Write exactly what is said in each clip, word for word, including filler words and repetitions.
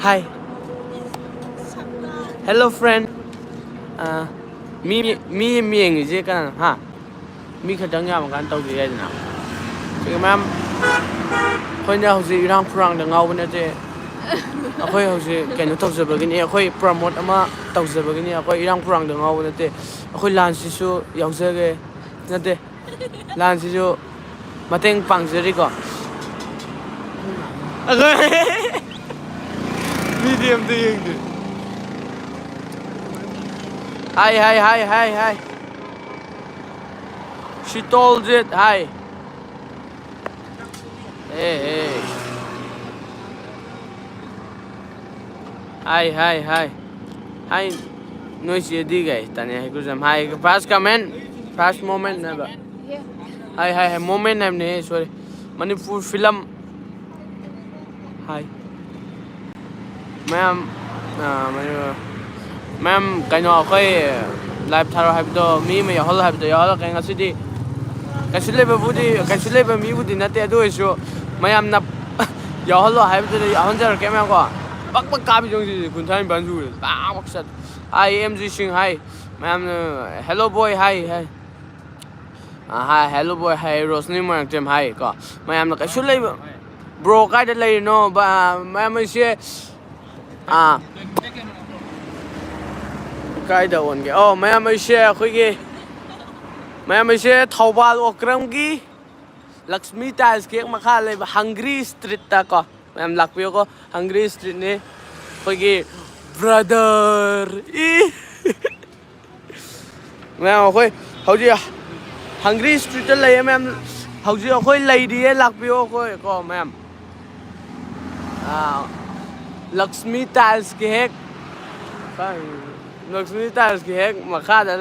Hi. Hello, friend. ꯑꯥ, ꯃꯤ, ꯃꯤ ꯑꯃ ꯌꯦꯡꯉꯤꯁꯦ ꯀꯅꯥꯅꯣ? ꯍꯥ? ꯃꯤ ꯈꯛꯇꯪ ꯌꯥꯝꯃꯀꯥꯟꯗ ꯇꯧꯁꯦ ꯍꯥꯏꯗꯅ꯫ ꯁꯤꯒ ꯃꯌꯥꯝ, ꯑꯩꯈꯣꯏꯅ ꯍꯧꯖꯤꯛ ꯏꯔꯥꯡ ꯐꯨꯔꯥꯡꯗ ꯉꯥꯎꯕ ꯅꯠꯇꯦ꯫ ꯑꯩꯈꯣꯏ ꯍꯧꯖꯤꯛ ꯀꯩꯅꯣ ꯇꯧꯖꯕꯒꯤꯅꯤ, ꯑꯩꯈꯣꯏ ꯄ꯭ꯔꯃꯣꯠ ꯑꯃ ꯇꯧꯖꯕꯒꯤꯅꯤ꯫ ꯑꯩꯈꯣꯏ ꯏꯔꯥꯡ ꯐꯨꯔꯥꯡꯗ ꯉꯥꯎꯕ ꯅꯠꯇꯦ꯫ ꯑꯩꯈꯣꯏ ꯂꯥꯟꯁꯤꯁꯨ ꯌꯥꯎꯖꯒꯦ꯫ ꯅꯠꯇꯦ, ꯂꯥꯟꯁꯤꯁꯨ ꯃꯇꯦꯡ ꯄꯥꯡꯖꯔꯤꯀꯣ꯫ ꯑꯩꯈꯣꯏ ꯃꯤꯗꯤ ꯑꯝꯇ ꯌꯦꯡꯗꯦ꯫ ꯍꯥꯏ, ꯍꯥꯏ, ꯍꯥꯏ, ꯍꯥꯏ, ꯍꯥꯏ꯫ She told it, ꯍꯥꯏ꯫ ꯑꯦ, ꯑꯦ꯫ ꯍꯥꯏ, ꯍꯥꯏ, ꯍꯥꯏ꯫ ꯍꯥꯏ, ꯅꯣꯏ ꯆꯦꯗꯤ ꯀꯩ ꯇꯅꯦ ꯍꯩꯀ꯭ꯔꯨꯖꯝ ꯍꯥꯏ, first comment, first moment ꯍꯥꯏꯕ꯫ ꯍꯥꯏ, ꯍꯥꯏ, ꯍꯥꯏ, moment ꯍꯥꯏꯕꯅꯦ, sorry꯫ ꯃꯅꯤꯄꯨꯔ ꯐꯤꯂꯝ ꯍꯥꯏ꯫ ꯃꯌꯥꯝ, ꯑ, ꯃꯌꯥꯝ, ꯃꯌꯥꯝ, ꯀꯩꯅꯣ, ꯑꯩꯈꯣꯏ ꯂꯥꯏꯚ ꯊꯥꯔꯣ ꯍꯥꯏꯕꯗꯣ, ꯃꯤ ꯑꯃ ꯌꯥꯎꯍꯜꯂꯣ ꯍꯥꯏꯕꯗꯣ ꯌꯥꯎꯍꯜꯂꯛꯀꯦ ꯉꯁꯤꯗꯤ꯫ ꯀꯩꯁꯨ ꯂꯩꯕꯕꯨꯗꯤ, ꯀꯩꯁꯨ ꯂꯩꯕ ꯃꯤꯕꯨꯗꯤ ꯅꯠꯇꯦ, ꯑꯗꯨ ꯑꯣꯏꯔꯁꯨ ꯃꯌꯥꯝꯅ ꯌꯥꯎꯍꯜꯂꯣ ꯍꯥꯏꯕꯗꯨꯗ ꯌꯥꯎꯍꯟꯖꯔꯛꯀꯦ ꯃꯌꯥꯝ ꯀꯣ꯫ ꯄꯛ ꯄꯛ ꯀꯥꯕꯤ ꯆꯣꯡꯁꯤ, ꯀꯨꯟꯊ꯭ꯔꯥ ꯅꯤꯄꯥꯟ ꯁꯨꯔꯦ꯫ ꯄꯥꯛ ꯄꯛ ꯆꯠ꯫ ꯑꯥꯏ ꯑꯦꯝ ꯖꯤ ꯁꯤꯡ ꯍꯥꯏ꯫ ꯃꯌꯥꯝꯅ hello boy ꯍꯥꯏ, ꯍꯥꯏ꯫ ꯑ, ꯍꯥꯏ, hello boy ꯍꯥꯏ, ꯔꯣꯁꯅꯤ ꯃꯣꯏꯔꯥꯡꯊꯦꯝ ꯍꯥꯏ ꯀꯣ꯫ ꯃꯌꯥꯝꯅ ꯀꯩꯁꯨ ꯂꯩꯕ, bro ꯀꯥꯏꯗ ꯂꯩꯔꯤꯅꯣ? ꯕ-, ꯃꯌꯥꯝ ꯑꯩꯁꯦ, ꯑꯥ, ꯀꯥꯏꯗ ꯑꯣꯟꯒꯦ? ꯑꯣ, ꯃꯌꯥꯝ ꯑꯩꯁꯦ ꯑꯩꯈꯣꯏꯒꯤ, ꯃꯌꯥꯝ ꯑꯩꯁꯦ ꯊꯧꯕꯥꯜ ꯑꯣꯀ꯭ꯔꯝꯒꯤ ꯂꯛꯁꯃꯤ ꯇꯥꯏꯜꯁ ꯀꯦꯛ ꯃꯈꯥ ꯂꯩꯕ ꯍꯪꯒ꯭ꯔꯤ ꯁ꯭ꯇ꯭ꯔꯤꯠꯇ ꯀꯣ, ꯃꯌꯥꯝ ꯂꯥꯛꯄꯤꯌꯨꯀꯣ꯫ ꯍꯪꯒ꯭ꯔꯤ ꯁ꯭ꯇ꯭ꯔꯤꯠꯅꯤ ꯑꯩꯈꯣꯏꯒꯤ brother꯫ ꯏ꯫ ꯃꯌꯥꯝ ꯑꯩꯈꯣꯏ ꯍꯧꯖꯤꯛ ꯍꯪꯒ꯭ꯔꯤ ꯁ꯭ꯇ꯭ꯔꯤꯠꯇ ꯂꯩꯌꯦ ꯃꯌꯥꯝ꯫ ꯍꯧꯖꯤꯛ ꯑꯩꯈꯣꯏ ꯂꯩꯔꯤꯌꯦ, ꯂꯥꯛꯄꯤꯌꯣ ꯑꯩꯈꯣꯏ ꯀꯣ ꯃꯌꯥꯝ꯫ ꯑꯥ, ꯂꯛꯁꯃꯤ ꯇꯥꯏꯜꯁꯀꯤ ꯍꯦꯛ, ꯂꯛꯁꯃꯤ ꯇꯥꯏꯜꯁꯀꯤ ꯍꯦꯛ ꯃꯈꯥꯗ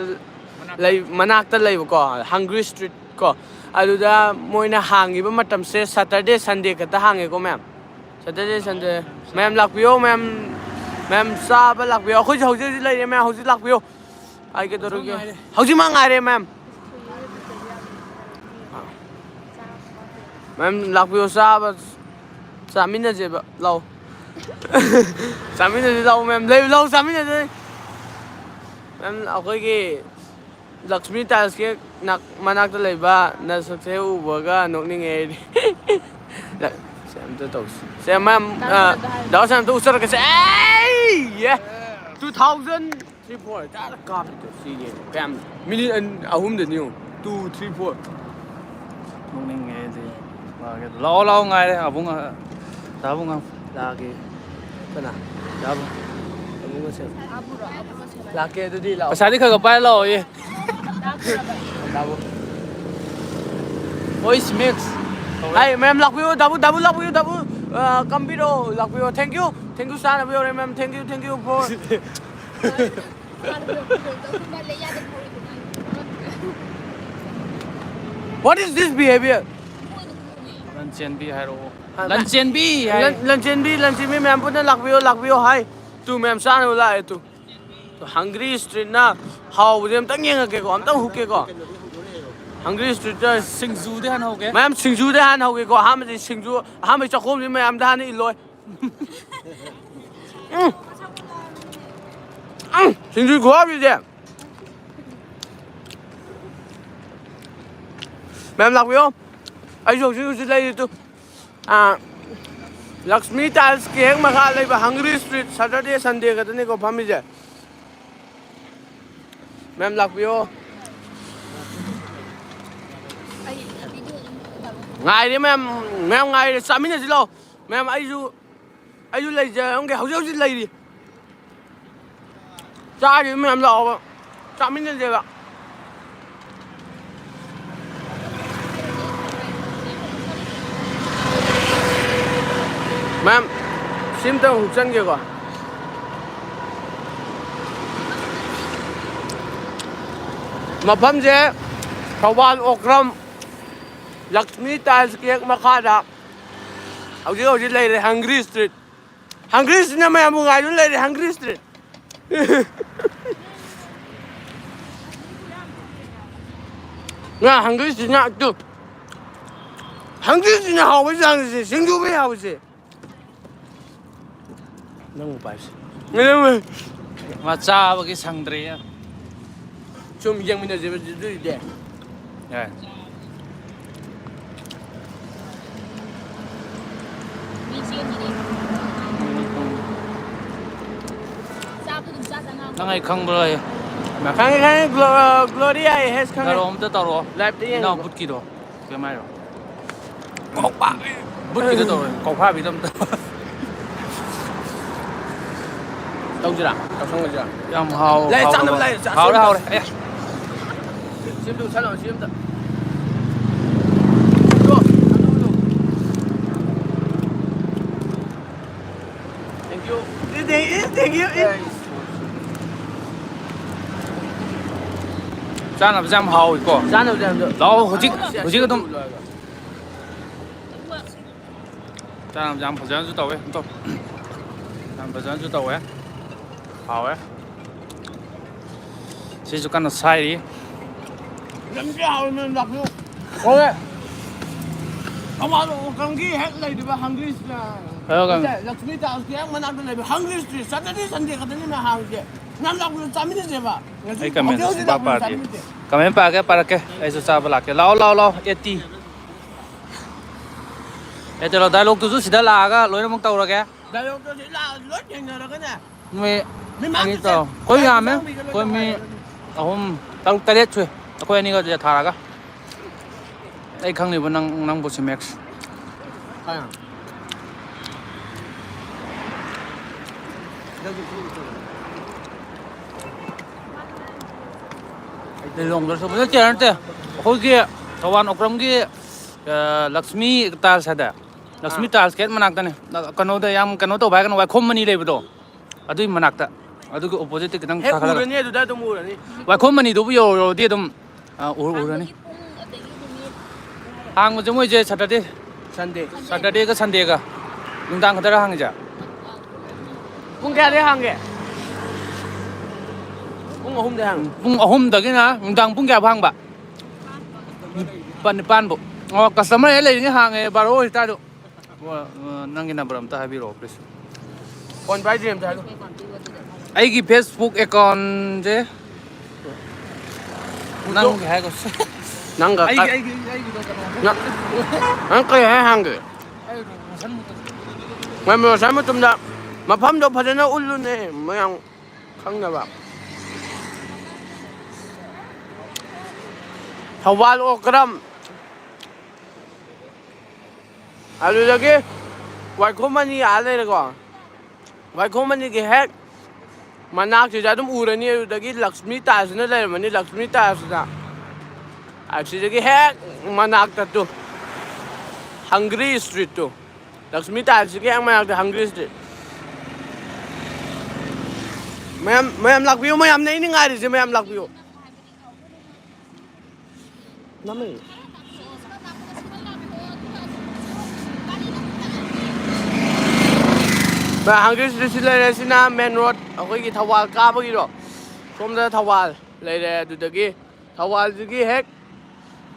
ꯂꯩ, ꯃꯅꯥꯛꯇ ꯂꯩꯕꯀꯣ, ꯍꯪꯒ꯭ꯔꯤ ꯁ꯭ꯇ꯭ꯔꯤꯠ ꯀꯣ꯫ ꯑꯗꯨꯗ ꯃꯣꯏꯅ ꯍꯥꯡꯉꯤꯕ ꯃꯇꯝꯁꯦ Saturday Sunday ꯈꯛꯇ ꯍꯥꯡꯉꯦꯀꯣ ꯃꯌꯥꯝ꯫ Saturday Sunday꯫ ꯃꯌꯥꯝ ꯂꯥꯛꯄꯤꯌꯣ, ꯃꯌꯥꯝ, ꯃꯌꯥꯝ ꯆꯥꯕ ꯂꯥꯛꯄꯤꯌꯣ꯫ ꯑꯩꯈꯣꯏꯁꯨ ꯍꯧꯖꯤꯛ ꯍꯧꯖꯤꯛ ꯂꯩꯔꯦ ꯃꯌꯥꯝ, ꯍꯧꯖꯤꯛ ꯂꯥꯛꯄꯤꯌꯣ꯫ ꯑꯩ ꯀꯩꯗꯧꯔꯒꯦ? ꯍꯧꯖꯤꯛꯃꯛ ꯉꯥꯏꯔꯦ ꯃꯌꯥꯝ꯫ ꯃꯌꯥꯝ ꯂꯥꯛꯄꯤꯌꯣ, ꯆꯥꯕ ꯆꯥꯃꯤꯟꯅꯁꯦꯕ꯫ ꯂꯥꯛꯑꯣ꯫ ꯆꯥꯃꯤꯟꯅꯁꯤ ꯂꯥꯛꯑꯣ ꯃꯦꯝ, ꯂꯩ ꯂꯥꯛꯑꯣ ꯆꯥꯃꯤꯟꯅꯁꯤ꯫ ꯃꯦꯝ, ꯑꯩꯈꯣꯏꯒꯤ ꯂꯛꯁꯃꯤ ꯇꯥꯏꯜꯁꯀꯤ ꯅꯥꯛ-, ꯃꯅꯥꯛꯇ ꯂꯩꯕ ꯅꯁꯛꯁꯦ ꯎꯕꯒ ꯅꯣꯛꯅꯤꯡꯉꯦ ꯑꯩꯗꯤ꯫ ꯁꯦ, ꯑꯝꯇ ꯇꯧꯁꯤ꯫ ꯁꯦ, ꯃꯦꯝ, ꯑ, ꯗꯥ ꯁꯦꯝ ꯑꯝꯇ ꯎꯠꯆꯔꯛꯀꯦꯁꯦ꯫ ꯑꯩ! ꯌꯦ! Two thousand three four꯫ ꯆꯥꯔ ꯀꯥꯞꯄꯤꯗꯣ ꯁꯤꯒꯤ꯫ ꯀꯌꯥꯝ? ꯃꯤꯅꯤꯠ ꯑꯅꯤ, ꯑꯍꯨꯝꯗꯅꯤ ꯌꯦꯡꯉꯨ꯫ Two, three, four꯫ ꯅꯣꯛꯅꯤꯡꯉꯦ ꯑꯩꯗꯤ꯫ ꯂꯥꯛꯑꯒꯦ꯫ ꯂꯥꯛꯑꯣ, ꯂꯥꯛꯑꯣ, ꯉꯥꯏꯔꯦ꯫ ꯑꯕꯨꯡ, ꯗꯥ ꯑꯕꯨꯡ꯫ ꯂꯥꯛꯑꯒꯦ꯫ ꯀꯅꯥ? ꯗꯥ ꯑꯕꯨꯡ꯫ ꯑꯕꯨꯡ ꯃꯁꯦꯟ꯫ ꯂꯥꯛꯀꯦ ꯑꯗꯨꯗꯤ ꯂꯥꯛꯑꯣ꯫ ꯄꯩꯁꯥꯗꯤ ꯈꯔ ꯈꯔ ꯄꯥꯏꯔ ꯂꯥꯛꯑꯣꯌꯦ꯫ ꯗꯥ ꯑꯕꯨꯡ꯫ Voice mix꯫ ꯍꯥꯏ, ꯃꯌꯥꯝ ꯂꯥꯛꯄꯤꯌꯣ, ꯗꯥꯕꯨ, ꯗꯥꯕꯨ ꯂꯥꯛꯄꯤꯌꯣ, ꯗꯥꯕꯨ꯫ ꯑ, ꯀꯝꯕꯤꯔꯣ, ꯂꯥꯛꯄꯤꯌꯣ꯫ Thank you, thank you, ꯆꯥꯅꯕ ꯌꯧꯔꯦ, ꯃꯦꯝ꯫ Thank you, thank you for What is this behavior? ꯂꯟꯆꯦꯟꯕꯤ ꯍꯥꯏꯔꯛꯑꯣ꯫ ꯍꯥ? ꯂꯟꯆꯦꯟꯕꯤ ꯍꯥꯏ꯫ ꯂꯟ-, ꯂꯟꯆꯦꯟꯕꯤ, ꯂꯟꯆꯦꯟꯕꯤ ꯃꯌꯥꯝ ꯄꯨꯟꯅ ꯂꯥꯛꯄꯤꯌꯣ, ꯂꯥꯛꯄꯤꯌꯣ ꯍꯥꯏ꯫ ꯇꯨ ꯃꯌꯥꯝ ꯆꯥꯅꯕ ꯂꯥꯛꯑꯦ ꯇꯨ꯫ ꯇꯨ Hungry Streetꯅ ꯍꯥꯎꯕꯁꯦ ꯑꯝꯇꯪ ꯌꯦꯡꯉꯛꯀꯦꯀꯣ, ꯑꯝꯇꯪ ꯍꯨꯛꯀꯦꯀꯣ꯫ Hungry Streetꯇ ꯁꯤꯡꯖꯨꯗꯤ ꯍꯥꯟꯅ ꯍꯧꯒꯦ꯫ ꯃꯌꯥꯝ ꯁꯤꯡꯖꯨꯗꯤ ꯍꯥꯟꯅ ꯍꯧꯒꯦꯀꯣ꯫ ꯑꯍꯥꯟꯕꯗꯤ ꯁꯤꯡꯖꯨ, ꯑꯍꯥꯟꯕꯒꯤ ꯆꯥꯛꯈꯣꯝꯁꯤ ꯃꯌꯥꯝꯗ ꯍꯥꯟꯅ ꯏꯜꯂꯣꯏ꯫ ꯎꯝ꯫ ꯎꯝ꯫ ꯁꯤꯡꯖꯨ ꯈꯨꯍꯥꯎꯁꯤꯗꯤ꯫ ꯃꯌꯥꯝ ꯂꯥꯛꯄꯤꯌꯣ꯫ ꯑꯩꯁꯨ ꯍꯧꯖꯤꯛ ꯍꯧꯖꯤꯛ ꯂꯩꯔꯤ ꯇꯨ꯫ ꯑꯥ, ꯂꯛꯁꯃꯤ ꯇꯥꯏꯜꯁꯀꯤ ꯍꯦꯛ ꯃꯈꯥ ꯂꯩꯕ Hungry Street, Saturday, Sunday ꯈꯛꯇꯅꯤꯀꯣ ꯐꯝꯃꯤꯁꯦ꯫ ꯃꯌꯥꯝ ꯂꯥꯛꯄꯤꯌꯣ꯫ ꯉꯥꯏꯔꯦ ꯃꯌꯥꯝ, ꯃꯌꯥꯝ ꯉꯥꯏꯔꯦ꯫ ꯆꯥꯃꯤꯟꯅꯁꯤ ꯂꯥꯛꯑꯣ꯫ ꯃꯌꯥꯝ ꯑꯩꯁꯨ ꯑꯩꯁꯨ ꯂꯩꯖꯔꯝꯒꯦ, ꯍꯧꯖꯤꯛ ꯍꯧꯖꯤꯛ ꯂꯩꯔꯤ꯫ ꯆꯥꯔꯤꯕ ꯃꯌꯥꯝ ꯂꯥꯛꯑꯣꯕ, ꯆꯥꯃꯤꯟꯅꯁꯦꯕ꯫ ꯃꯌꯥꯝ, ꯁꯤꯝꯇꯪ ꯍꯨꯛꯆꯟꯒꯦꯀꯣ꯫ ꯃꯐꯝꯁꯦ ꯊꯧꯕꯥꯜ ꯑꯣꯀ꯭ꯔꯝ ꯂꯛꯁꯃꯤ ꯇꯥꯏꯜꯁ ꯀꯦꯛ ꯃꯈꯥꯗ ꯍꯧꯖꯤꯛ ꯍꯧꯖꯤꯛ ꯂꯩꯔꯦ Hungry Street꯫ Hungry Streetꯅ ꯃꯌꯥꯝꯕꯨ ꯉꯥꯏꯗꯨꯅ ꯂꯩꯔꯦ, Hungry Street꯫ ꯉꯥ Hungry Streetꯅ ꯑꯗꯨ, Hungry Streetꯅ ꯍꯥꯎꯕꯩ ꯆꯥꯡꯁꯦ, ꯁꯤꯡꯖꯨꯕꯩ ꯍꯥꯎꯕꯁꯦ꯫ ꯅꯪ ꯎꯄꯥꯏꯁꯦ꯫ ꯃꯥ ꯆꯥꯕꯒꯤ ꯁꯪꯗ꯭ꯔꯦ꯫ ꯁꯨꯝ ꯌꯦꯡꯃꯤꯟꯅꯁꯦꯕ ꯑꯗꯨꯏꯗꯤ꯫ ꯌꯥꯏ꯫ ꯅꯪ ꯑꯩ ꯈꯪꯕ꯭ꯔꯣ ꯑꯩ? ꯈꯪꯉꯦ, ꯈꯪꯉꯦ꯫ ꯒ꯭ꯂꯣ-, ꯒ꯭ꯂꯣꯔꯤꯌꯥ ꯑꯦ ꯍꯦꯁ ꯈꯪꯉꯦ꯫ ꯀꯔꯣꯝꯗ ꯇꯧꯔꯣ꯫ ꯂꯥꯏꯞꯇ ꯌꯦꯡꯉꯣ꯫ ꯏꯅꯥꯎ ꯕꯨꯠꯀꯤꯗꯣ꯫ ꯀꯩꯝ ꯍꯥꯏꯔꯣ꯫ ꯀꯧꯐꯥꯕꯤ꯫ ꯕꯨꯠꯀꯤꯗꯣ ꯇꯧꯔꯣ꯫ ꯀꯧꯐꯥꯕꯤꯗꯣ ꯑꯝꯇ꯫ ꯇꯧꯁꯤꯔꯥ? ꯇꯧꯁꯪꯉꯁꯤꯔꯥ? ꯌꯥꯝ ꯍꯥꯎ-, ꯂꯩ, ꯍꯥꯎꯔꯕ? ꯆꯥꯅꯕ ꯂꯩ, ꯆꯥ-, ꯍꯥꯎꯔꯦ, ꯁꯦꯝꯗꯣ-, ꯍꯥꯎꯔꯦ꯫ ꯑꯦ꯫ ꯁꯦꯝꯗꯣ ꯆꯠꯂꯣ, ꯁꯤ ꯑꯝꯇ꯫ Thank you. Thank you. ꯆꯥꯅꯕꯁꯦ ꯌꯥꯝ ꯍꯥꯎꯋꯤꯀꯣ꯫ ꯆꯥꯅꯕꯁꯦ ꯌꯥꯝ ꯂꯥꯛꯑꯣ, ꯍꯧꯖꯤꯛ, ꯍꯧꯖꯤꯛ ꯑꯗꯨꯝ꯫ ꯆꯥꯅꯕꯁꯦ ꯌꯥꯝ ꯐꯖꯅꯁꯨ ꯇꯧꯋꯦ꯫ ꯑꯗꯣ ꯌꯥꯝ ꯐꯖꯅꯁꯨ ꯇꯧꯋꯦ꯫ ꯍꯥꯎꯋꯦ꯫ ꯁꯤꯁꯨ ꯀꯟꯅ ꯁꯥꯏꯔꯤ꯫ ꯌꯥꯝ ꯊꯤ ꯍꯥꯎꯋꯦ, ꯃꯌꯥꯝ ꯂꯥꯛꯄꯤꯌꯨ꯫ ꯍꯣꯏ꯫ ꯊꯧꯕꯥꯜ ꯑꯣꯀ꯭ꯔꯝꯒꯤ ꯍꯦꯛ ꯂꯩꯔꯤꯕ ꯍꯪꯒ꯭ꯔꯤꯁ, ꯑ, ꯍꯣꯏ, ꯍꯣꯏ꯫ ꯅꯠꯇꯦ, ꯂꯛꯁꯃꯤ ꯇꯥꯎꯟꯁꯀꯤ ꯍꯦꯛ ꯃꯅꯥꯛꯇ ꯂꯩꯕ ꯍꯪꯒ꯭ꯔꯤꯁ ꯁ꯭ꯇ꯭ꯔꯤꯠ, ꯁꯇꯔꯗꯦ ꯁꯟꯗꯦ ꯈꯛꯇꯅꯤ ꯃꯌꯥꯝ ꯍꯥꯡꯉꯤꯁꯦ꯫ ꯃꯌꯥꯝ ꯂꯥꯛꯄꯤꯌꯨ, ꯆꯥꯃꯤꯟꯅꯁꯦꯕ꯫ ꯉꯁꯤ ꯑꯩ ꯀꯃꯦꯟ ꯍꯧꯖꯤꯛ ꯁꯨꯡꯄꯥ ꯂꯥꯛꯄꯤꯌꯨ, ꯄꯥꯗꯦ꯫ ꯆꯥꯃꯤꯟꯅꯁꯦ꯫ ꯀꯃꯦꯟ ꯄꯥꯒꯦ, ꯄꯥꯔꯛꯀꯦ꯫ ꯑꯩꯁꯨ ꯆꯥꯕ ꯂꯥꯛꯀꯦ꯫ ꯂꯥꯛꯑꯣ, ꯂꯥꯛꯑꯣ, ꯂꯥꯛꯑꯣ꯫ A T. ꯑꯦ ꯇꯦꯂꯣ, ꯗꯥꯏꯂꯣꯛꯇꯨꯁꯨ ꯁꯤꯗ ꯂꯥꯛꯑꯒ ꯂꯣꯏꯅꯃꯛ ꯇꯧꯔꯒꯦ꯫ ꯗꯥꯏꯂꯣꯛꯇꯣ ꯁꯤ ꯂꯥꯛꯑ ꯂꯣꯏ ꯊꯦꯡꯅꯔꯒꯅꯦ꯫ ꯃꯤ ꯃꯤꯃꯥꯡ ꯑꯅꯤ ꯆꯠꯁꯦ꯫ ꯇꯧ-, ꯑꯩꯈꯣꯏ ꯌꯥꯝꯃꯦ꯫ ꯃꯤꯃꯥꯡ ꯃꯤꯒ ꯂꯣꯏ ꯑꯩꯈꯣꯏ ꯃꯤ ꯇꯧꯈꯥꯏꯔꯒ꯫ ꯑꯍꯨꯝ, ꯇꯔꯨꯛ, ꯇꯔꯦꯠ ꯁꯨꯏ꯫ ꯑꯩꯈꯣꯏ ꯑꯅꯤꯒ ꯊꯥꯔꯒ꯫ ꯑꯩ ꯈꯪꯅꯤꯕ ꯅꯪ, ꯅꯪꯕꯨ ꯁꯤꯃꯦꯛꯁ꯫ ꯈꯪꯉꯦ꯫ ꯂꯤꯂꯣꯡꯗꯁꯨ ꯅꯠꯇꯦ, ꯅꯠꯇꯦ꯫ ꯑꯩꯈꯣꯏꯒꯤ ꯊꯧꯕꯥꯜ ꯑꯣꯀ꯭ꯔꯝꯒꯤ, ꯑ, ꯂꯛꯁꯃꯤ ꯇꯥꯏꯜꯁ ꯍꯥꯏꯗꯥꯏ? ꯂꯛꯁꯃꯤ ꯑꯥ꯫ ꯇꯥꯏꯜꯁꯀꯤ ꯍꯦꯛ ꯃꯅꯥꯛꯇꯅꯦ꯫ ꯀꯩꯅꯣꯗ ꯌꯥꯝ ꯀꯩꯅꯣ ꯇꯧꯕ ꯍꯥꯏꯔꯒꯅ ꯋꯥꯏꯈꯣꯝ ꯃꯅꯤ ꯂꯩꯕꯗꯣ, ꯑꯗꯨꯒꯤ ꯃꯅꯥꯛꯇ, ꯑꯗꯨꯒꯤ opposite ꯇ ꯈꯤꯇꯪ ꯍꯦꯛ ꯀꯥꯈꯠꯂꯒ꯫ ꯎꯔꯅꯤ, ꯑꯗꯨꯗ ꯑꯗꯨꯝ ꯎꯔꯅꯤ꯫ ꯋꯥꯏꯈꯣꯝ ꯃꯅꯤꯗꯨꯕꯨ ꯌꯧꯔꯗꯤ ꯑꯗꯨꯝ, ꯑ, ꯎ-, ꯎꯔꯅꯤ꯫ ꯍꯥꯡꯕꯁꯦ ꯃꯣꯏꯁꯦ Saturday, ꯁꯟꯗꯦ꯫ Saturday ꯒ Sunday ꯒ ꯅꯨꯡꯗꯥꯡ ꯈꯛꯇꯔ ꯍꯥꯡꯉꯤꯁꯦ? ꯄꯨꯡ ꯀꯌꯥꯗꯩ ꯍꯥꯡꯒꯦ? ꯄꯨꯡ ꯑꯍꯨꯝꯗꯩ ꯍꯥꯡꯉꯤ꯫ ꯄꯨꯡ ꯑꯍꯨꯝꯗꯒꯤꯅ ꯅꯨꯡꯗꯥꯡ ꯄꯨꯡ ꯀꯌꯥ ꯐꯥꯎ ꯍꯥꯡꯕ? ꯅꯤꯄꯥꯟ, ꯅꯤꯄꯥꯟ ꯐꯥꯎ꯫ ꯑꯣ, customer ꯍꯦꯛ ꯂꯩꯔꯤꯉꯩ ꯍꯥꯡꯉꯦ, ꯕꯥꯔꯣ ꯑꯣꯏꯇꯥꯔꯁꯨ꯫ ꯑꯣ, ꯑ, ꯅꯪꯒꯤ number ꯑꯝꯇ ꯍꯥꯏꯕꯤꯔꯛꯑꯣ, please꯫ ꯐꯣꯟ ꯄꯥꯏꯗ꯭ꯔꯤ ꯑꯝꯇ ꯍꯥꯏꯔꯣ꯫ ꯑꯩꯒꯤ Facebook account ꯁꯦ ꯅꯪꯒꯤ ꯍꯥꯏꯈꯣ꯫ ꯅꯪꯒ ꯑꯩꯒꯤ, ꯀ-, ꯑꯩꯒꯤ, ꯑꯩꯒꯤꯗꯣ ꯀꯩꯅꯣ꯫ ꯅ-, ꯅꯪ ꯀꯩ ꯍꯥꯏ ꯍꯥꯡꯒꯦ? ꯑꯩ ꯔꯣꯁꯟ ꯃꯇꯨꯝ꯫ ꯃꯌꯥꯝ ꯔꯣꯁꯟ ꯃꯇꯨꯝꯗ ꯃꯐꯝꯗꯣ ꯐꯖꯅ ꯎꯠꯂꯨꯅꯦ, ꯃꯌꯥꯝ ꯈꯪꯅꯕ꯫ ꯊꯧꯕꯥꯜ ꯑꯣꯀ꯭ꯔꯝ꯫ ꯑꯗꯨꯗꯒꯤ ꯋꯥꯏꯈꯣꯝ ꯃꯅꯤ ꯑꯥ ꯂꯩꯔꯦꯀꯣ꯫ ꯋꯥꯏꯈꯣꯝ ꯃꯅꯤꯒꯤ ꯍꯦꯛ ꯃꯅꯥꯛꯁꯤꯗ ꯑꯗꯨꯝ ꯎꯔꯅꯤ꯫ ꯑꯗꯨꯗꯒꯤ ꯂꯛꯁꯃꯤ ꯇꯥꯏꯜꯁꯅ ꯂꯩꯔꯝꯃꯅꯤ, ꯂꯛꯁꯃꯤ ꯇꯥꯏꯜꯁꯅ꯫ ꯑꯁꯤꯗꯒꯤ ꯍꯦꯛ ꯃꯅꯥꯛꯇ ꯇꯨ ꯍꯪꯒ꯭ꯔꯤ ꯁ꯭ꯇ꯭ꯔꯤꯠꯇꯨ, ꯂꯛꯁꯃꯤ ꯇꯥꯏꯜꯁꯤꯒꯤ ꯍꯦꯛ ꯃꯅꯥꯛꯇ ꯍꯪꯒ꯭ꯔꯤ ꯁ꯭ꯇ꯭ꯔꯤꯠ꯫ ꯃꯌꯥꯝ, ꯃꯌꯥꯝ ꯂꯥꯛꯄꯤꯌꯨ, ꯃꯌꯥꯝꯅ ꯑꯩꯅ ꯉꯥꯏꯔꯤꯁꯦ, ꯃꯌꯥꯝ ꯂꯥꯛꯄꯤꯌꯨ꯫ ꯅꯝꯃꯦ꯫ ꯍꯪꯒ꯭ꯔꯤ ꯁ꯭ꯇ꯭ꯔꯤꯠꯁꯤ ꯂꯩꯔꯦ꯫ ꯁꯤꯅ ꯃꯦꯟ ꯔꯣꯗ, ꯑꯩꯈꯣꯏꯒꯤ ꯊꯧꯕꯥꯜ ꯀꯥꯕꯒꯤꯗꯣ꯫ ꯁꯣꯝꯗ ꯊꯧꯕꯥꯜ ꯂꯩꯔꯦ꯫ ꯑꯗꯨꯗꯒꯤ ꯊꯧꯕꯥꯜꯁꯤꯒꯤ ꯍꯦꯛ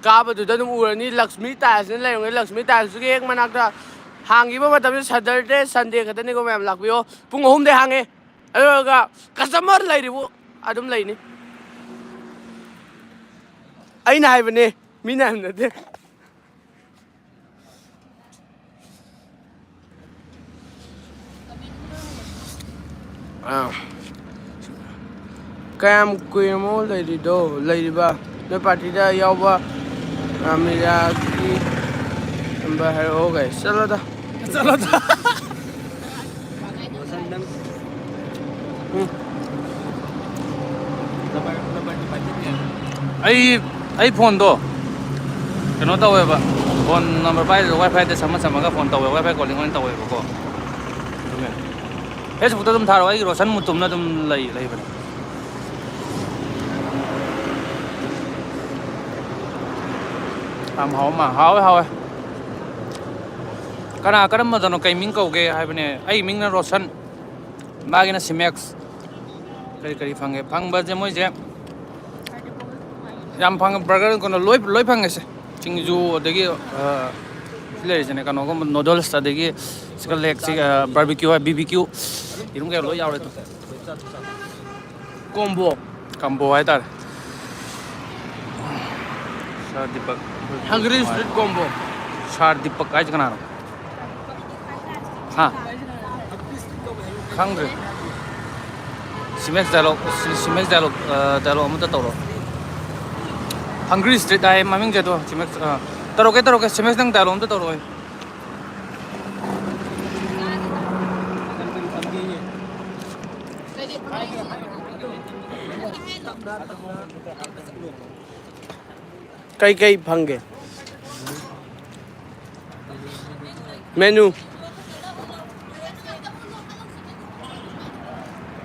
ꯀꯥꯕꯗꯨꯗ ꯑꯗꯨꯝ ꯎꯔꯅꯤ, ꯂꯛꯁꯃꯤ ꯇꯥꯏꯜꯁꯅ ꯂꯩꯔꯝꯒꯅꯤ꯫ ꯂꯛꯁꯃꯤ ꯇꯥꯏꯜꯁꯇꯨꯒꯤ ꯍꯦꯛ ꯃꯅꯥꯛꯇ ꯍꯥꯡꯉꯤꯕ ꯃꯇꯝꯁꯦ Saturday, Sunday ꯈꯛꯇꯅꯤꯀꯣ꯫ ꯃꯌꯥꯝ ꯂꯥꯛꯄꯤꯌꯣ, ꯄꯨꯡ ꯑꯍꯨꯝꯗꯩ ꯍꯥꯡꯉꯦ꯫ ꯑꯗꯨꯒ customer ꯂꯩꯔꯤꯕꯨ ꯑꯗꯨꯝ ꯂꯩꯅꯤ꯫ ꯑꯩꯅ ꯍꯥꯏꯕꯅꯦ, ꯃꯤꯅ ꯍꯥꯏꯕ ꯅꯠꯇꯦ꯫ ꯑꯥ꯫ ꯀꯌꯥꯝ ꯀꯨꯏꯔꯃꯣ ꯂꯩꯔꯤꯗꯣ, ꯂꯩꯔꯤꯕ? ꯅꯣꯏ ꯄꯥꯔꯇꯤꯗ ꯌꯥꯎꯕ, ꯑꯥ, ꯃꯤꯔꯥꯒꯤ ꯅꯝꯕꯔ ꯍꯥꯏꯔꯛꯑꯣ ꯀꯥꯏ꯫ ꯆꯠꯂꯣꯗ꯫ ꯆꯠꯂꯣꯗ꯫ ꯎꯝ꯫ ꯑꯩ, ꯑꯩ ꯐꯣꯟꯗꯣ ꯀꯩꯅꯣ ꯇꯧꯋꯦꯕ, ꯐꯣꯟ ꯅꯝꯕꯔ ꯄꯥꯏꯗ꯭ꯔꯁꯨ WiFiꯗ ꯁꯝꯃ ꯁꯝꯃꯒ ꯐꯣꯟ ꯇꯧꯋꯦ, WiFi calling ꯑꯣꯏꯅ ꯇꯧꯋꯦꯕꯀꯣ꯫ ꯑꯗꯨꯒꯤ Facebookꯇ ꯑꯗꯨꯝ ꯊꯥꯔꯛꯑꯣ, ꯑꯩꯒꯤ ꯔꯣꯁꯟ ꯃꯨꯇꯨꯝꯅ ꯑꯗꯨꯝ ꯂꯩ, ꯂꯩꯕꯅꯦ꯫ ꯌꯥꯝ ꯍꯥꯎ ꯃꯥ-, ꯍꯥꯎꯋꯦ, ꯍꯥꯎꯋꯦ꯫ ꯀꯅꯥ ꯀꯔꯝꯕꯗꯅꯣ ꯀꯩ ꯃꯤꯡ ꯀꯧꯒꯦ ꯍꯥꯏꯕꯅꯦ? ꯑꯩ ꯃꯤꯡꯅ ꯔꯣꯁꯟ, ꯃꯥꯒꯤꯅ ꯁꯤꯃꯦꯛꯁ꯫ ꯀꯔꯤ ꯀꯔꯤ ꯐꯪꯒꯦ? ꯐꯪꯕꯁꯦ ꯃꯣꯏꯁꯦ ꯌꯥꯝ ꯐꯪꯉꯦ, ꯕꯔꯒꯔ ꯀꯩꯅꯣ ꯂꯣꯏ, ꯂꯣꯏ ꯐꯪꯉꯦꯁꯦ꯫ ꯁꯤꯡꯖꯨ ꯑꯗꯒꯤ, ꯑ, ꯁꯤ ꯂꯩꯔꯤꯁꯤꯅꯦ, ꯀꯩꯅꯣꯒꯨꯝꯕ ꯅꯨꯗꯜꯁ ꯑꯗꯒꯤ ꯁꯤꯒ ꯂꯦꯛꯁꯤꯒ ꯕꯥꯔꯕꯤꯀ꯭ꯌꯨ ꯍꯥꯏ, ꯕꯤ ꯕꯤ ꯀ꯭ꯌꯨ, ꯌꯦꯔꯨꯝ ꯀꯩꯀꯥ ꯂꯣꯏ ꯌꯥꯎꯔꯦ ꯑꯗꯣ꯫ ꯀꯣꯝꯕꯣ꯫ ꯀꯝꯕꯣ ꯍꯥꯏꯇꯥꯔꯦ꯫ Sir Deepak. Hungry street combo. Sir Deepak ꯍꯥꯏꯁꯦ ꯀꯅꯥꯅꯣ? ꯍꯥ? ꯈꯪꯗ꯭ꯔꯦ꯫ ꯁꯤꯃꯦꯛꯁ ꯗꯥꯏꯂꯣꯛ, ꯁꯤ-, ꯁꯤꯃꯦꯛꯁ ꯗꯥꯏꯂꯣꯛ, ꯑ, ꯗꯥꯏꯂꯣꯛ ꯑꯃꯇ ꯇꯧꯔꯣ꯫ ꯍꯪꯒ꯭ꯔꯤ ꯁ꯭ꯇ꯭ꯔꯤꯠ ꯍꯥꯏꯌꯦ ꯃꯃꯤꯡꯁꯦ ꯑꯗꯣ, ꯁꯤꯃꯦꯛꯁ, ꯑ, ꯇꯧꯔꯛꯀꯦ, ꯇꯧꯔꯛꯀꯦ꯫ ꯁꯤꯃꯦꯛꯁ ꯅꯪ ꯗꯥꯏꯂꯣꯛ ꯑꯃꯇ ꯇꯧꯔꯛꯑꯣ꯫ ꯀꯩꯀꯩ ꯐꯪꯒꯦ? ꯃꯦꯅꯨ꯫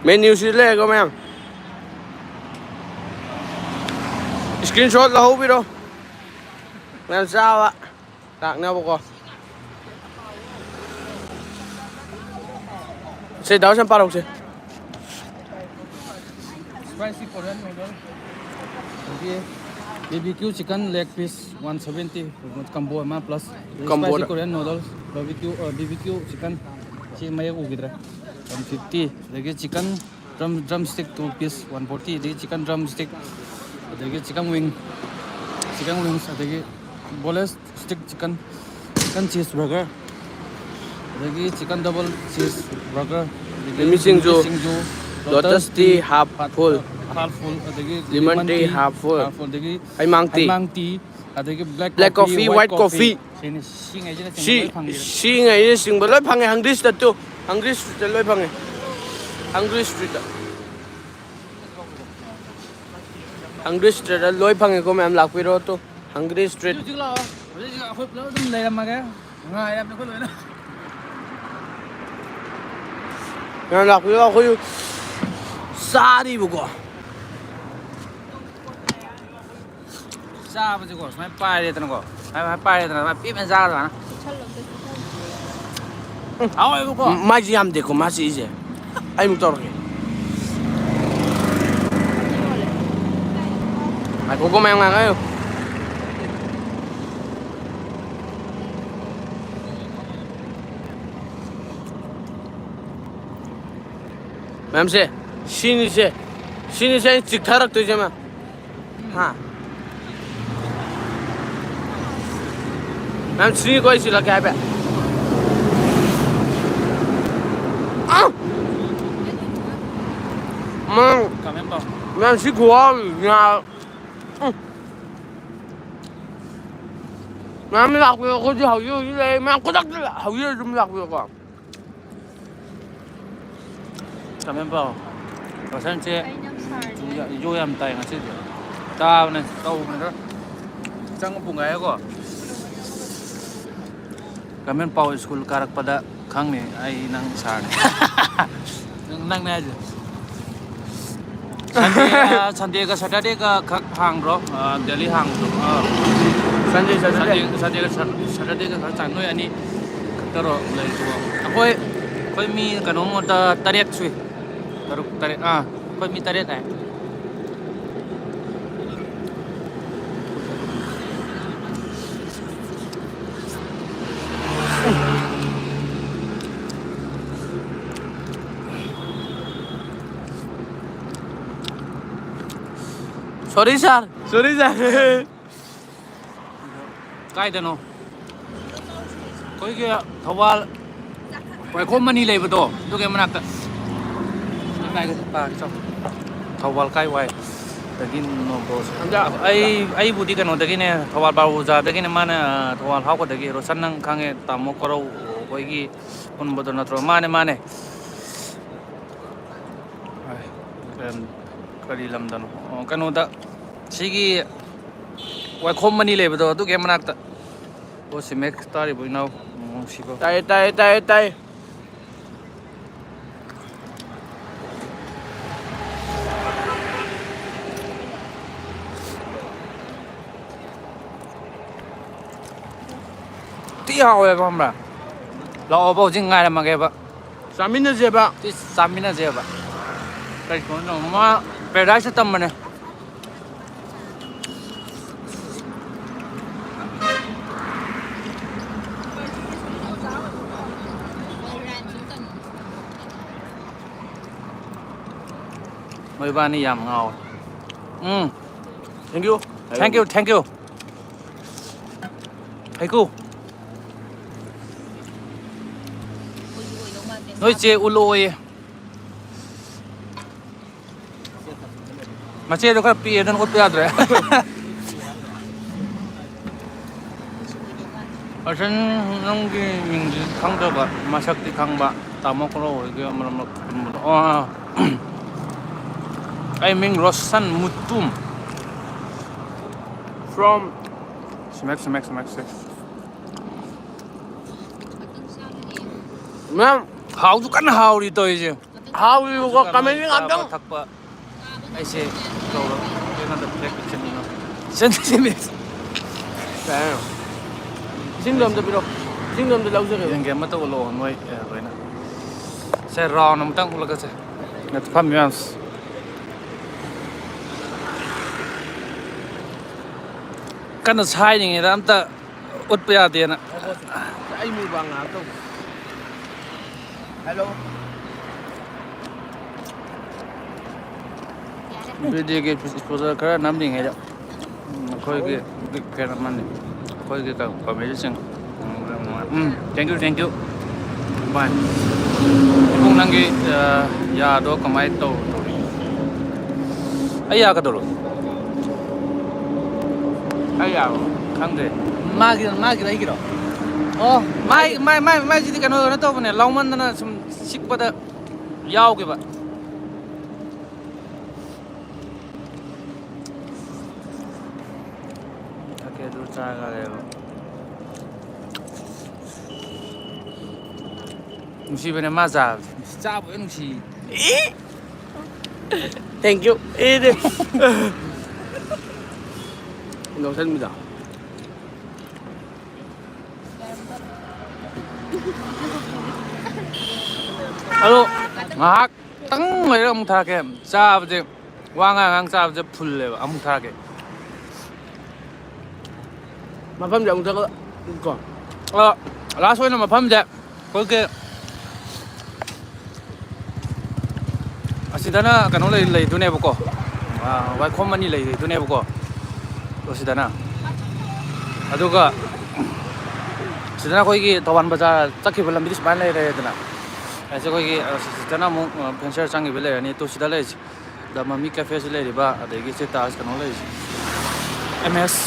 ꯃꯦꯅ꯭ꯌꯨꯁꯤ ꯂꯩꯔꯦꯀꯣ ꯃꯌꯥꯝ꯫ ꯁ꯭ꯀ꯭ꯔꯤꯟ ꯁꯣꯠ ꯂꯧꯍꯧꯕꯤꯔꯣ꯫ ꯃꯌꯥꯝ ꯆꯥꯕ ꯂꯥꯛꯅꯕꯀꯣ꯫ ꯁꯦ, ꯗꯥ ꯍꯣꯁꯦꯟ ꯄꯥꯔꯛꯁꯦ꯫ Spicy Korean noodle, ꯑꯗꯒꯤ B B Q chicken leg piece one seventy, combo ꯑꯃ plus, ꯑꯗꯒꯤ ꯀꯝꯕꯣꯗ꯫ Spicy Korean noodles, barbecue, ꯑ, B B Q chicken, ꯁꯤ ꯃꯌꯦꯛ ꯎꯈꯤꯗ꯭ꯔꯦ, one fifty, ꯑꯗꯒꯤ chicken drum, drumstick two piece one forty, ꯑꯗꯒꯤ chicken drumstick, ꯑꯗꯒꯤ chicken wing, chicken wings, ꯑꯗꯒꯤ boneless stick chicken, chicken cheese burger, ꯑꯗꯒꯤ chicken double cheese burger, ꯑꯗꯒꯤ ꯃꯤꯃꯤ ꯁꯤꯡꯖꯨ, ꯃꯤꯃꯤ ꯁꯤꯡꯖꯨ, lotus lotus tea tea half half full, half full, ꯑꯗꯒꯤ lemon lemon tea tea half full, half full, ꯑꯗꯒꯤ ꯍꯩꯃꯥꯡ tea, ꯍꯩꯃꯥꯡ tea, ꯑꯗꯒꯤ black black coffee, coffee, white white coffee, coffee꯫ ꯁꯤꯅꯤ, ꯁꯤꯉꯩꯁꯤꯅ ꯆꯤꯡꯕ ꯁꯤ, ꯂꯣꯏ ꯐꯪꯉꯦ꯫ ꯁꯤꯉꯩꯁꯤꯅ ꯆꯤꯡꯕ ꯂꯣꯏ ꯐꯪꯉꯦ, ꯍꯪꯒ꯭ꯔꯤ ꯁ꯭ꯇ꯭ꯔꯤꯠꯇ ꯇꯨ, ꯍꯪꯒ꯭ꯔꯤ ꯁ꯭ꯇ꯭ꯔꯤꯠꯇ ꯂꯣꯏ ꯐꯪꯉꯦ, ꯍꯪꯒ꯭ꯔꯤ ꯁ꯭ꯇ꯭ꯔꯤꯠꯇ꯫ ꯍꯪꯒ꯭ꯔꯤ ꯁ꯭ꯇ꯭ꯔꯤꯠꯇ ꯂꯣꯏ ꯐꯪꯉꯦꯀꯣ ꯃꯌꯥꯝ, ꯂꯥꯛꯄꯤꯔꯣ ꯇꯨ, ꯍꯪꯒ꯭ꯔꯤ ꯁ꯭ꯇ꯭ꯔꯤꯠ꯫ ꯍꯧꯖꯤꯛ ꯍꯧꯖꯤꯛ ꯂꯥꯛꯑꯣ, ꯍꯧꯖꯤꯛ ꯍꯧꯖꯤꯛ ꯑꯩꯈꯣꯏ ꯄꯨꯂꯞ ꯑꯗꯨꯝ ꯂꯩꯔꯝꯃꯒꯦ, ꯉꯥꯏꯔꯕꯅꯦ ꯑꯩꯈꯣꯏ ꯂꯣꯏꯅ꯫ ꯃꯌꯥꯝ ꯂꯥꯛꯄꯤꯔꯣ, ꯑꯩꯈꯣꯏꯁꯨ ꯆꯥꯔꯤꯕꯀꯣ꯫ ꯆꯥꯕꯁꯦꯀꯣ ꯁꯨꯃꯥꯏꯅ ꯄꯥꯏꯔꯦꯗꯅꯀꯣ, ꯁꯨꯃꯥꯏꯅ ꯄꯥꯏꯔꯦꯗꯅ ꯁꯨꯃꯥꯏꯅ ꯄꯤꯛꯅ ꯆꯥꯒꯗꯕ ꯁꯨꯃꯥꯏꯅ꯫ ꯎꯝ꯫ ꯍꯥꯎꯋꯦꯕꯀꯣ꯫ ꯃꯥꯏꯁꯦ ꯌꯥꯝꯗꯦꯀꯣ ꯃꯥꯁꯤ ꯏꯁꯦ꯫ ꯑꯩ ꯑꯃꯨꯛ ꯇꯧꯔꯛꯀꯦ꯫ ꯉꯥꯏꯈꯣꯀꯣ ꯃꯌꯥꯝ ꯉꯥꯏꯈꯣ꯫ ꯃꯌꯥꯝꯁꯦ, ꯁꯤꯅꯤꯁꯦ, ꯁꯤꯅꯤꯁꯦ ꯑꯩꯅ ꯆꯤꯛꯊꯔꯛꯇꯣꯏꯁꯦ, ꯃꯌꯥꯝ꯫ ꯍꯥ? ꯃꯌꯥꯝ, ꯁꯤꯅꯤꯀꯣ ꯑꯩ ꯆꯤꯛꯂꯛꯀꯦ ꯍꯥꯏꯕ꯫ ꯑꯥ! ꯃꯌꯥꯝ, ꯀꯃꯦꯟ ꯄꯥꯎ꯫ ꯃꯌꯥꯝ, ꯁꯤ ꯈꯨꯍꯥꯎꯁꯤꯗꯤ ꯉꯥ-, ꯎꯝ꯫ ꯃꯌꯥꯝ ꯂꯥꯛꯄꯤꯌꯣ, ꯑꯩꯈꯣꯏꯗꯤ ꯍꯧꯖꯤꯛ ꯍꯧꯖꯤꯛ ꯂꯩ꯫ ꯃꯌꯥꯝ ꯈꯨꯗꯛꯇ ꯍꯧꯖꯤꯛ ꯑꯗꯨꯝ ꯂꯥꯛꯄꯤꯌꯣꯀꯣ꯫ ꯀꯃꯦꯟ ꯄꯥꯎ꯫ ꯔꯣꯁꯟꯁꯦ ꯌꯣ ꯌꯥꯝ ꯇꯥꯏ ꯉꯁꯤꯗꯤ꯫ ꯇꯥꯕꯅꯦ, ꯇꯧꯕꯅꯦ ꯈꯔ꯫ ꯆꯪꯉ ꯄꯨꯡ ꯉꯥꯏꯌꯦꯀꯣ꯫ ꯀꯃꯦꯟ ꯄꯥꯎ, ꯁ꯭ꯀꯨꯜ ꯀꯥꯔꯛꯄꯗ ꯈꯪꯅꯤ ꯑꯩ ꯅꯪ ꯁꯥꯔꯅꯤ꯫ ꯅꯪ, ꯅꯪꯅꯦ ꯍꯥꯏꯁꯦ꯫ ꯁꯟꯗꯦ, ꯑ, ꯁꯟꯗꯦꯒ ꯁꯇꯔꯗꯦꯒ ꯈꯛ ꯍꯥꯡꯕ꯭ꯔꯣ? ꯑ, ꯗꯦꯂꯤ ꯍꯥꯡꯕ꯭ꯔꯣ? ꯑ, ꯁꯟꯗꯦ, ꯁꯇꯔꯗꯦ꯫ ꯁꯟꯗꯦ, ꯁꯟꯗꯦꯒ ꯁꯠ-, ꯁꯇꯔꯗꯦꯒ ꯈꯛ ꯆꯥꯡ ꯅꯣꯏ ꯑꯅꯤ ꯈꯛꯇꯔꯣ ꯂꯩꯔꯤꯁꯤꯕꯣ? ꯑꯩꯈꯣꯏ, ꯑꯩꯈꯣꯏ ꯃꯤ ꯀꯩꯅꯣꯃꯨꯛꯇ ꯇꯔꯦꯠ ꯁꯨꯏ꯫ ꯇꯔꯨꯛ, ꯇꯔꯦꯠ, ꯑꯥ, ꯑꯩꯈꯣꯏ ꯃꯤ ꯇꯔꯦꯠ ꯍꯥꯏ꯫ Sorry, sir. Sorry, sir. ꯀꯥꯏꯗꯅꯣ? ꯑꯩꯈꯣꯏꯒꯤ ꯊꯧꯕꯥꯜ ꯋꯥꯏꯈꯣꯝ ꯃꯅꯤ ꯂꯩꯕꯗꯣ, ꯑꯗꯨꯒꯤ ꯃꯅꯥꯛꯇ꯫ ꯊꯧꯕꯥꯜ ꯀꯥꯏ ꯋꯥꯏ? ꯗꯒꯤ ꯅꯣꯡꯄꯣꯛ-, ꯑꯩ, ꯑꯩꯕꯨꯗꯤ ꯀꯩꯅꯣꯗꯒꯤꯅꯦ, ꯊꯧꯕꯥꯜ ꯕꯥꯔꯨ ꯕꯖꯥꯔꯗꯒꯤꯅꯦ, ꯃꯥꯅ, ꯑ, ꯊꯧꯕꯥꯜ ꯍꯥꯎꯈꯣꯗꯒꯤ꯫ ꯔꯣꯁꯟ, ꯅꯪ ꯈꯪꯉꯦ, ꯇꯥꯃꯣ ꯀꯣꯔꯧ ꯑꯩꯈꯣꯏꯒꯤ ꯄꯨꯟꯕꯗꯣ ꯅꯠꯇ꯭ꯔꯣ? ꯃꯥꯅꯦ, ꯃꯥꯅꯦ꯫ ꯑꯥꯏ, ꯀꯔꯝ-, ꯀꯔꯤ ꯂꯝꯗꯅꯣ? ꯑꯣ, ꯀꯩꯅꯣꯗ, ꯁꯤꯒꯤ ꯋꯥꯏꯈꯣꯝ ꯃꯅꯤ ꯂꯩꯕꯗꯣ, ꯑꯗꯨꯒꯤ ꯃꯅꯥꯛꯇ꯫ ꯑꯣ, ꯁꯤꯃꯦꯛ ꯇꯥꯔꯤꯕꯣ, ꯏꯅꯥꯎ? ꯅꯨꯡꯁꯤꯕ꯫ ꯇꯥꯏꯌꯦ, ꯇꯥꯏꯌꯦ, ꯇꯥꯏꯌꯦ, ꯇꯥꯏꯌꯦ꯫ ꯊꯤ ꯍꯥꯎꯋꯦꯕ, ꯈꯪꯕ꯭ꯔꯥ? ꯂꯥꯛꯑꯣꯕ, ꯍꯧꯖꯤꯛ ꯉꯥꯏꯔꯝꯃꯒꯦꯕ꯫ ꯆꯥꯃꯤꯟꯅꯁꯦꯕ꯫ ꯇꯤꯁ ꯆꯥꯃꯤꯟꯅꯁꯦꯕ꯫ ꯀꯩ ꯊꯣꯡꯗꯣꯏꯅꯣ? ꯃꯥ ꯄꯦꯔꯥꯗꯥꯏꯁꯇ ꯇꯝꯕꯅꯦ꯫ ꯃꯣꯏꯕꯥꯅꯤ ꯌꯥꯝ ꯉꯥꯎꯋꯦ꯫ ꯎꯝ꯫ Thank you꯫ Thank you, thank you꯫ ꯍꯩꯀꯨ꯫ ꯅꯣꯏ ꯆꯦ ꯎꯠꯂꯛꯑꯣꯌꯦ꯫ ꯃꯆꯦꯗꯣ ꯈꯔ ꯄꯤꯛꯑꯦ, ꯑꯗꯨꯅ ꯎꯠꯄ ꯌꯥꯗ꯭ꯔꯦ꯫ ꯑꯁꯟ, ꯅꯪꯒꯤ ꯃꯤꯡꯗꯤ ꯈꯪꯗꯕ, ꯃꯁꯛꯇꯤ ꯈꯪꯕ꯫ ꯇꯥꯃꯣ ꯀꯣꯂꯥꯎ ꯍꯣꯏꯒꯤ ꯃꯔꯛ ꯃꯔꯛ ꯄꯨꯟꯕꯗꯣ꯫ ꯑꯣ, ꯑꯩ ꯃꯤꯡ ꯔꯣꯁꯟ ꯃꯨꯇꯨꯝ꯫ From ꯁꯃꯦꯛ, ꯁꯃꯦꯛ, ꯁꯃꯦꯛ, ꯁꯃꯦꯛ꯫ ꯃꯌꯥꯝ ꯍꯥꯎꯁꯨ ꯀꯟꯅ ꯍꯥꯎꯔꯤ ꯇꯧꯔꯤꯁꯦ꯫ ꯍꯥꯎꯔꯤꯕꯀꯣ, ꯀꯃꯦꯟ ꯉꯥꯛꯇꯪ꯫ ꯆꯥꯕ ꯊꯛꯄ ꯑꯩꯁꯦ ꯇꯧꯔꯣ꯫ ꯀꯩꯅꯣꯗ ꯕ꯭ꯂꯦꯛ ꯆꯠꯅꯤꯡꯉꯣ꯫ ꯆꯠꯅꯤꯡꯉꯦ꯫ ꯀꯩ ꯍꯥꯏꯅꯣ? ꯏꯁꯤꯡꯗꯣ ꯑꯝꯇ ꯄꯤꯔꯛꯑꯣ꯫ ꯏꯁꯤꯡꯗꯣ ꯑꯝꯇ ꯂꯧꯖꯒꯦꯕ꯫ ꯌꯦꯡꯒꯦ ꯑꯃ ꯇꯧ ꯂꯥꯛꯑꯣ ꯅꯣꯏ, ꯑꯦ, ꯂꯣꯏꯅ꯫ ꯁꯦ, ꯔꯥꯎꯟ ꯑꯃꯇꯪ ꯎꯠꯂꯛꯀꯁꯦ꯫ ꯅꯠꯇꯦ, ꯐꯝꯃꯤ ꯃꯌꯥꯝꯁꯦ꯫ ꯀꯟꯅ ꯁꯥꯏꯔꯤꯉꯩꯗ ꯑꯝꯇ ꯎꯠꯄ ꯌꯥꯗꯦꯅ꯫ ꯑꯩ ꯃꯨꯛꯕꯥꯡ ꯉꯥꯏꯍꯥꯛ ꯇꯧ꯫ ꯍꯜꯂꯣ꯫ ꯕꯤꯗꯤꯑꯣꯒꯤ ꯏꯁꯄꯣꯟꯁꯔ ꯈꯔ ꯅꯝꯂꯤꯉꯩꯗ ꯑꯩꯈꯣꯏꯒꯤ ꯕꯤꯛ ꯐꯦꯟ ꯑꯃꯅꯤ꯫ ꯑꯩꯈꯣꯏꯒꯤ ꯀ-, ꯀꯃꯦꯗꯤꯁꯤꯡ꯫ ꯎꯝ, thank you, thank you꯫ Bye꯫ ꯏꯕꯨꯡ, ꯅꯪꯒꯤ, ꯑ, ꯌꯥꯗꯣ ꯀꯃꯥꯏꯅ ꯇꯧ-, ꯇꯧꯔꯤ? ꯑꯩ ꯌꯥ ꯀꯩꯗꯧꯔꯒꯦ? ꯑꯩ ꯌꯥꯔꯣ? ꯈꯪꯗꯦ꯫ ꯃꯥꯒꯤ, ꯃꯥꯒꯤꯔꯣ ꯑꯩꯒꯤꯔꯣ? ꯑꯣ, ꯃꯥꯏ, ꯃꯥꯏ, ꯃꯥꯏ, ꯃꯥꯏꯁꯤꯗꯤ ꯀꯩꯅꯣ, ꯀꯩꯅꯣ ꯇꯧꯕꯅꯦ, ꯂꯥꯎꯃꯟꯗꯅ ꯁꯨꯝ ꯆꯤꯛꯄꯗ ꯌꯥꯎꯈꯤꯕ꯫ ꯊꯛꯀꯦ ꯑꯗꯨ ꯆꯥꯔꯒ ꯂꯩꯔꯣ꯫ ꯅꯨꯡꯁꯤꯕꯅꯦ ꯃꯥ ꯆꯥꯕꯁꯦ꯫ ꯆꯥꯕ ꯂꯣꯏ ꯅꯨꯡꯁꯤ꯫ Thank you꯫ ꯑꯦ, ꯅꯣꯛꯁꯟꯕꯤꯗꯣ꯫ ꯑꯗꯣ ꯉꯥꯏꯍꯥꯛꯇꯪ ꯂꯩꯔꯒ ꯑꯃꯨꯛ ꯊꯥꯔꯛꯀꯦ꯫ ꯆꯥꯕꯁꯦ, ꯋꯥ ꯉꯥꯡ ꯉꯥꯡ ꯆꯥꯕꯁꯦ ꯐꯨꯜꯂꯦꯕ꯫ ꯑꯃꯨꯛ ꯊꯥꯔꯛꯀꯦ꯫ ꯃꯐꯝꯁꯦ ꯑꯃꯨꯛ ꯊꯥꯒꯠꯂꯛ-, ꯀꯣ꯫ ꯑ, ꯂꯥꯁ ꯑꯣꯏꯅ ꯃꯐꯝꯁꯦ ꯑꯩꯈꯣꯏꯒꯤ ꯑꯁꯤꯗꯅ ꯀꯩꯅꯣ ꯂꯩ ꯂꯩꯗꯣꯏꯅꯦꯕꯀꯣ꯫ ꯋꯥꯏꯈꯣꯝ ꯑꯅꯤ ꯂꯩꯗꯣꯏꯅꯦꯕꯀꯣ꯫ ꯑꯁꯤꯗꯅ ꯑꯗꯨꯒ ꯁꯤꯗꯅ ꯑꯩꯈꯣꯏꯒꯤ ꯊꯧꯕꯥꯜ ꯕꯖꯥꯔ ꯆꯠꯈꯤꯕ ꯂꯝꯕꯤꯗꯤ ꯁꯨꯃꯥꯏꯅ ꯂꯩꯔꯦꯗꯅ꯫ ꯑꯁꯤ ꯑꯩꯈꯣꯏꯒꯤ ꯁꯤꯗꯅ ꯑꯃꯨꯛ ꯐꯦꯟꯁꯔ ꯆꯪꯈꯤꯕ ꯂꯩꯔꯅꯤ꯫ ꯇꯨ ꯁꯤꯗ ꯂꯩꯔꯤꯁꯦ ꯗ ꯃꯃꯤ ꯀꯦꯐꯦꯁꯨ ꯂꯩꯔꯤꯕ, ꯑꯗꯒꯤ ꯁꯤ ꯇꯥꯖ ꯀꯩꯅꯣ ꯂꯩꯔꯤꯁꯦ, M S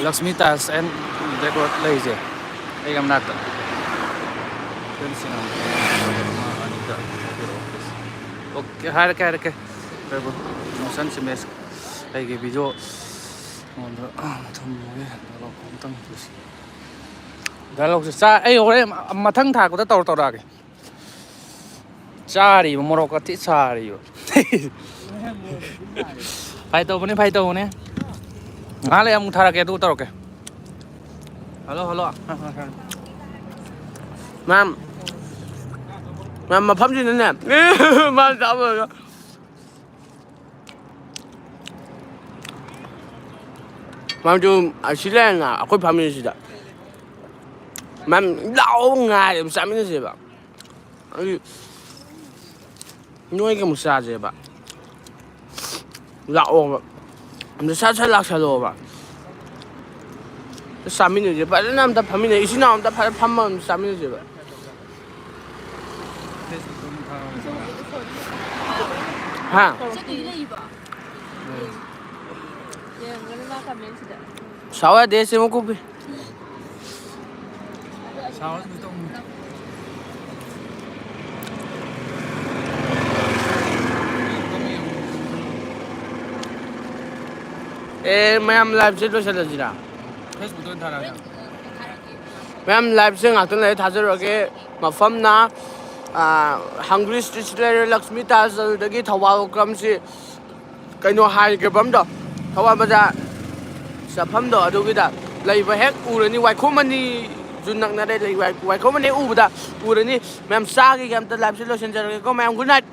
Lakshmi Taj and decor ꯂꯩꯔꯤꯁꯦ ꯑꯩꯒꯤ ꯃꯅꯥꯛꯇ꯫ ꯑꯣꯀꯦ, ꯍꯥꯏꯔꯛꯀꯦ, ꯍꯥꯏꯔꯛꯀꯦ꯫ ꯃꯣꯁꯟ ꯁꯤꯃꯦꯁ ꯑꯩꯒꯤ ꯚꯤꯗꯤꯑꯣ ꯑꯩꯉꯣꯟꯗ ꯊꯝꯃꯒꯦ꯫ ꯗꯥꯏꯂꯣꯛ ꯑꯝꯇꯪ ꯄꯨꯁꯤ꯫ ꯗꯥꯏꯂꯣꯛꯁꯦ ꯆꯥ-, ꯑꯩ ꯍꯣꯔꯦꯟ ꯃꯊꯪ ꯊꯥꯔꯛꯄꯗ ꯇꯧꯔ ꯇꯧꯔꯛꯑꯒꯦ꯫ ꯆꯥꯔꯤꯕ ꯃꯣꯔꯣꯛꯀ ꯊꯤ ꯁꯥꯔꯤꯕ꯫ ꯐꯥꯏ ꯇꯧꯕꯅꯦ, ꯐꯥꯏ ꯇꯧꯕꯅꯦ꯫ ꯉꯥꯏꯍꯥꯛ ꯂꯩ ꯑꯃꯨꯛ ꯊꯥꯔꯛꯀꯦ, ꯑꯗꯨꯒ ꯇꯧꯔꯛꯀꯦ꯫ Hello, hello. ꯃꯌꯥꯝ, ꯃꯌꯥꯝ ꯃꯐꯝꯁꯤꯅꯅꯦ꯫ ꯃꯥꯅ ꯆꯥꯕ ꯂꯣꯏꯔꯒ꯫ ꯃꯌꯥꯝꯁꯨ ꯑꯁꯤ ꯂꯩꯔꯦꯅ ꯑꯩꯈꯣꯏ ꯐꯝꯃꯤꯁꯤꯗ꯫ ꯃꯌꯥꯝ ꯂꯥꯛꯑꯣ ꯉꯥꯏꯔꯦ, ꯑꯗꯨꯝ ꯆꯥꯃꯤꯟꯅꯁꯦꯕ꯫ ꯑꯗꯨ ꯅꯣꯏꯒ ꯑꯃꯨꯛ ꯆꯥꯁꯦꯕ꯫ ꯂꯥꯛꯑꯣꯕ꯫ ꯑꯝꯇ ꯁꯠ ꯁꯠ ꯂꯥꯛꯁꯜꯂꯣꯕ꯫ ꯆꯥꯃꯤꯟꯅꯁꯦ, ꯐꯖꯅ ꯑꯝꯇ ꯐꯝꯃꯤꯟꯅꯁꯦ꯫ ꯏꯆꯤꯟ ꯏꯅꯥꯎ ꯑꯝꯇ ꯐꯖꯅ ꯐꯝꯃ ꯑꯝꯇ ꯆꯥꯃꯤꯟꯅꯁꯦꯕ꯫ ꯍꯥ? ꯁꯥꯎ ꯌꯥꯗꯦ, ꯁꯦ ꯃꯀꯨꯞꯄꯤ꯫ ꯑꯦ, ꯃꯌꯥꯝ ꯂꯥꯏꯚꯁꯦ ꯂꯣꯏꯁꯤꯜꯂꯁꯤꯔꯥ? ꯃꯌꯥꯝ ꯂꯥꯏꯚꯁꯦ ꯉꯥꯛꯇꯪ ꯂꯩꯔ ꯊꯥꯖꯔꯛꯑꯒꯦ꯫ ꯃꯐꯝꯅ, ꯑꯥ, ꯍꯪꯒ꯭ꯔꯤ ꯁ꯭ꯇ꯭ꯔꯤꯠꯁ ꯂꯩꯔꯦ, ꯂꯛꯁꯃꯤ ꯇꯥꯖ, ꯑꯗꯨꯗꯒꯤ ꯊꯧꯕꯥꯜ ꯀ꯭ꯔꯝꯁꯤ ꯀꯩꯅꯣ ꯍꯥꯏꯒꯦ ꯃꯐꯝꯗꯣ, ꯊꯧꯕꯥꯜ ꯕꯖꯥꯔ ꯆꯠꯐꯝꯗꯣ ꯑꯗꯨꯒꯤꯗ ꯂꯩꯕ ꯍꯦꯛ ꯎꯔꯅꯤ꯫ ꯋꯥꯏꯈꯣꯝ ꯑꯅꯤꯁꯨ ꯅꯛꯅꯔꯦ꯫ ꯂꯩ-, ꯋꯥꯏ-, ꯋꯥꯏꯈꯣꯝ ꯑꯅꯤ ꯎꯕꯗ ꯎꯔꯅꯤ꯫ ꯃꯌꯥꯝ ꯆꯥꯈꯤꯒꯦ, ꯑꯝꯇ ꯂꯥꯏꯚꯁꯦ ꯂꯣꯏꯁꯤꯟꯖꯔꯒꯦꯀꯣ ꯃꯌꯥꯝ꯫ Good night.